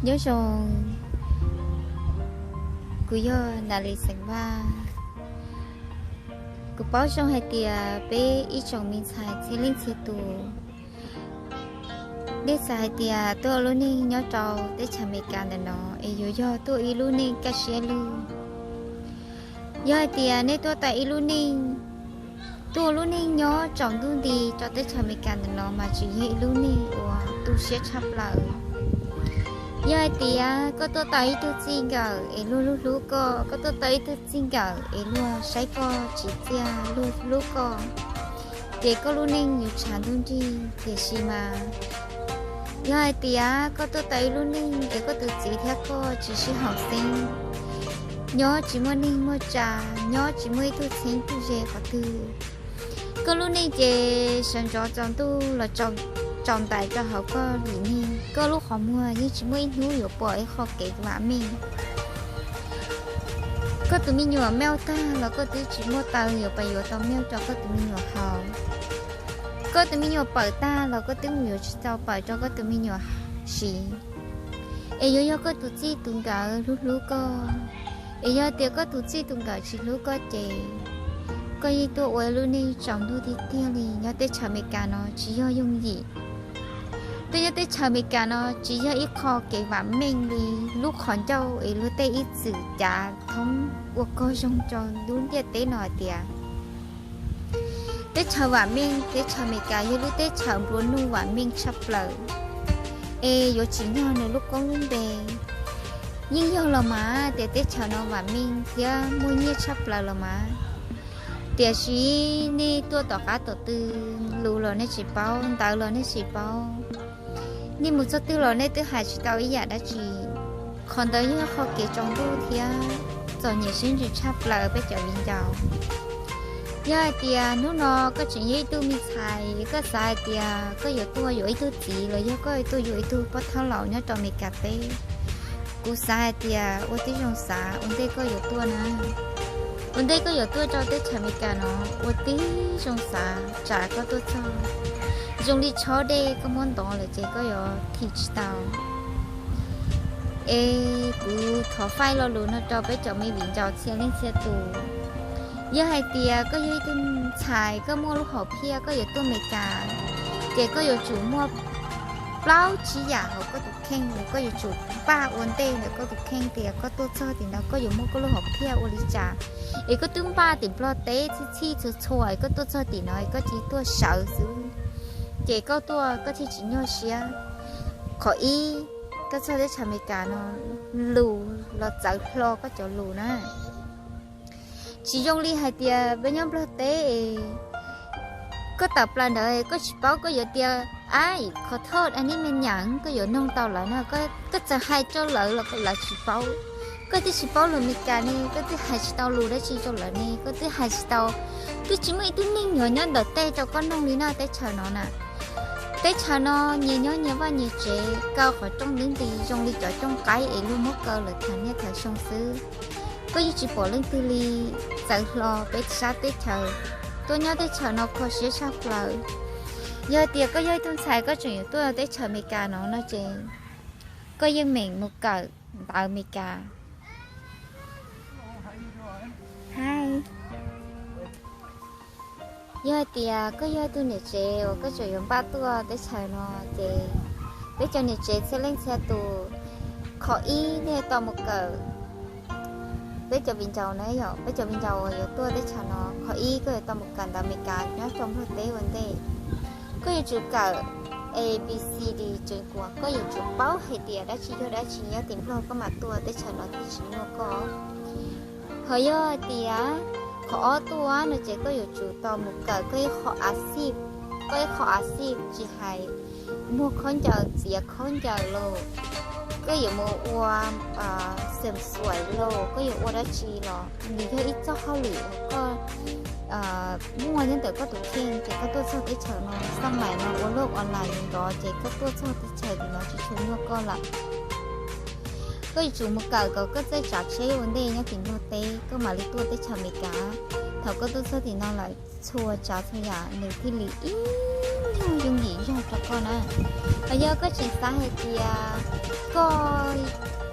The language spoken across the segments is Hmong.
Nyob zoo, kuv yog Nas Lis xeem Vaj. Kuv paub zoo hais tias peb ib tsoom me ntxhais txhia leej txhia tus, nej xav hais tias tuaj ua lub neej nyob rau teb chaws Amelikas ntawm no es yuav yog tuaj ib lub neej kaj siab lug. Yog hais tias nej tuaj tau ib lub neej, tuaj ua lub neej nyob tsaus ntuj nti rau teb chaws Amelikas ntawm no mas tseem yog ib lub neej uas tu siab tshaj plaws. Yog hais tias koj tuaj tau ib tug txij nkawm es luag hlub hlub koj, koj tuaj tau ib tug txij nkawm es luag saib koj tsim txiaj, luag hlub koj, ces koj lub neej yuav tshav ntuj nrig. Tiam sis mas yog hais tias koj tuaj tau ib lub neej es koj tus txiv thiab koj tsis sib haum xeeb, nyob tsis muaj neeg muaj tsa, nyob tsis muaj ib tug txheeb tug ze qhov twg, koj lub neej ces sawv ntxov tsaus ntuj los tsaus ntais rau hauv koj lim neej, koj lub qhov muag yeej tsis muaj ib hnub yuav pom ib qho kev vam meej. Koj tus me nyuam mej tag los koj twb tsis muaj taw yuav pab yuav tau mej rau koj tus me nyuam haus. Koj tus me nyuam pawm tag los koj twb mus yuav tsis tau pawm rau koj tus me nyuam siv. Es yuav yog koj tus txij tus nkawm hlub hlub koj. Es yog tias koj tus txij tus nkawm tsis hlub koj ces koj yeej tuaj ua lub neej tsaus ntuj tiag tiag li. Nyob teb chaws Amelikas no tsis yog yooj yim. Tuaj nyob teb chaws Amelikas no tsis yog ib qho kev vam meej li. Lub qhov ncauj es luag tej ib txwm cav thoob ua koj zoo rau lub ntiaj teb no hais tias teb chaws vam meej, teb chaws Amelikas yog lub teb chaws nplua nuj vam meej tshaj plaws, es yuav tsim nyog nws lub koob lub npe. Yeej yog los mas tias teb chaws no vam meej thiab muaj nyiaj tshaj plaws los mas, tiam sis nej tuaj tom qab tom twg, lus los nej tsis paub, ntawv los nej tsis paub, nej mus txog twg los nej twb hais tsis tau ib yam dab tsi. Qhov ntawd yog qhov kev tsaus ntuj thiab txom nyem siab ntsws tshaj plaws peb cov viv ncaus. Yog hais tias hnub no koj tseem yog ib tug me ntxhais, koj xav hais tias koj yuav tuaj yuav ib tug txiv los yog koj tuaj yuav ib tug pab thab laus nyob rau Amelikas teb, kuv xav hais tias ua tib zoo xav ua ntej koj yuav tuaj na. Ua ntej koj yuav tuaj rau teb chaws Amelikas no, ua tib zoo xav tsam koj tuaj txog zoo li tshob dej koj muab ntov lawm ces koj yuav thim tsis tau. Es kuv thov faib lo lus no rau peb cov me viv ncaus txhia leej txhia tus. Yog hais tias koj yog ib tug ntxhais, koj muaj lub hom phiaj koj yuav tuaj Amelikas, ces koj yuav tsum muaj plaub tsib yam hauv koj tus kheej, koj yuav tsum npaj ua ntej ntawm koj tus kheej tias koj tuaj txog tim no koj yuav muaj koj lub hom phiaj ua li cas, es koj twb npaj tim Nplog teb txhij txhij txhua txhua es koj tuaj txog tim no es koj cia li tuaj sawv xwb, ces koj tuaj koj thiaj tsis nyuaj siab. Qhov ib, koj txog teb chaws Amelikas no, lus los txawv hlo koj cov lus na. Tsis zoo li hais tias peb nyob Nplog teb, koj tawm plaws ntawd koj tsis paub koj yuav tias, a, qhov thoj a nim me nyam koj yuav noog tau lawv no, koj txawm hais rau lawv los lawv tsis paub. Koj twb tsis paub lus Amelikas ne, koj twb hais tsis tau lus dab tsi rau lawv ne, koj twb hais tsis tau, twb tsis muaj ib tug neeg yuav nyob ntawm tej rau koj noog li no teb chaws no na. Teb chaws no nyias nyob nyias vaj nyias tsev, kaw qhov rooj ntub nti zoo li cov rooj qaib es luag muab kaw lawm thaj niaj thaj xyoo xwb. Koj yeej tsis pom leej twg li, txawv hlo peb sab teb chaws. Tuaj nyob teb chaws no kho siab tshaj plaws. Yog tias koj yog ib tug ntxhais koj tseem yuav tuaj teb chaws Amelikas no no ces koj yeej meem mus kawm ntawv Amelikas. Yog hais tias koj yog ib tug niam tsev uas koj tseem yuav npaj tuaj teb chaws no ces peb cov niam tsev txhia leej txhia tus, qhov ib nej tau mus kawm, peb cov viv ncaus na, yog peb cov viv ncaus uas yuav tuaj teb chaws no, qhov ib koj yuav tau mus kawm ntawv Amelikas nyob rau Nplog teb ua ntej. Koj yuav tsum kawm A B C D tseem kuas, koj yuav tsum paub hais tias dab tsi yog dab tsi nyob tim Nplog koj mam tuaj teb chaws no thiaj tsis nyuaj koj. Ho yog hais tias qhov ob tuaj no ces koj yuav tsum tau mus kawm koj ib qho a xij, koj ib qho a xij tsis hais muag khaub ncaws, txiav khaub ncaws los, koj yuav mus ua xeem xuaim los, koj yuav ua dab tsi los nws yog ib txoj hauj lwm koj muaj nyob ntawm koj tus kheej ces koj tuaj txog teb chaws no xaj mais no ua loj online nrov ces koj tuaj txog teb chaws tim no tsis tshua nyuaj koj lawm. Koj yuav tsum mus kawm kom koj txawj tsav tsheb ua ntej nyob tim Nplog teb koj mam li tuaj teb chaws Amelikas. Thaum koj tuaj txog tim no lawm txhua tsav txhua yam nws thiaj li ib nyuag yooj yim zog rau koj na. Ho yog koj tseem xav hais tias Koj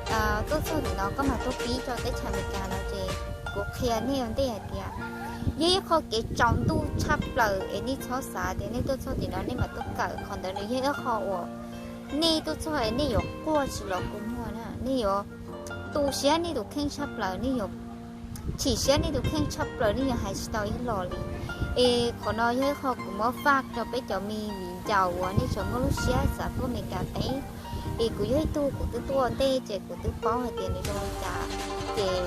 tuaj txog tim no koj mam tuaj pib rau teb chaws Amelikas no ces kuv qhia nej ua ntej hais tias yog ib qho kev tsaus ntuj tshaj plaws es nej txhob xav tias nej tuaj txog tim no nej mam tuaj kawm. Qhov ntawd nws yog ib qho uas nej tuaj txog nej yuav quaj tsis los kua muag na, nej yuav tu siab nej tus kheej tshaj plaws, nej yuav chim siab nej tus kheej tshaj plaws, nej yuav hais tsis tau ib los li. Es qhov no yog ib qho kuv muab faj rau peb cov me viv ncaus uas nej tseem muaj lub siab xav tuaj Amelikas teb. Es kuv yog ib tug kuv twb tuaj ua ntej ces kuv twb paub hais tias nws zoo li cas. Ces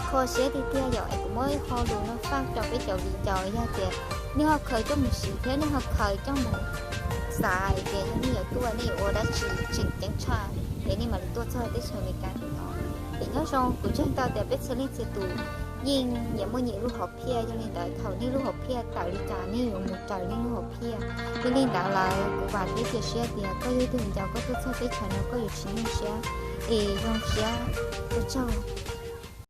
kho siab tiag tiag yom, es kuv muab ib qho lus no faj rau peb cov viv ncaus, yog tias nej ho khaws coj mus siv thiab nej ho khaws coj mus xav hais tias yog nej yuav tuaj nej yuav ua dab tsi tseem ceeb tshaj, es nej mam li tuaj txog teb chaws Amelikas no. Es nyob zoo, kuv ntseeg tau tias peb txhua leej txhua tus yeej nyias muaj nyias lub hom phiaj, yog li ntawd thaum nej lub hom phiaj tawm li cas nej yuav mus raws nej lub hom phiaj. Yog li ntawd lawm kuv vam thiab cia siab tias koj yog ib tug viv ncaus koj tuaj txog teb chaws no koj yuav tsis nyuaj siab, es zoo siab. Ua tsaug.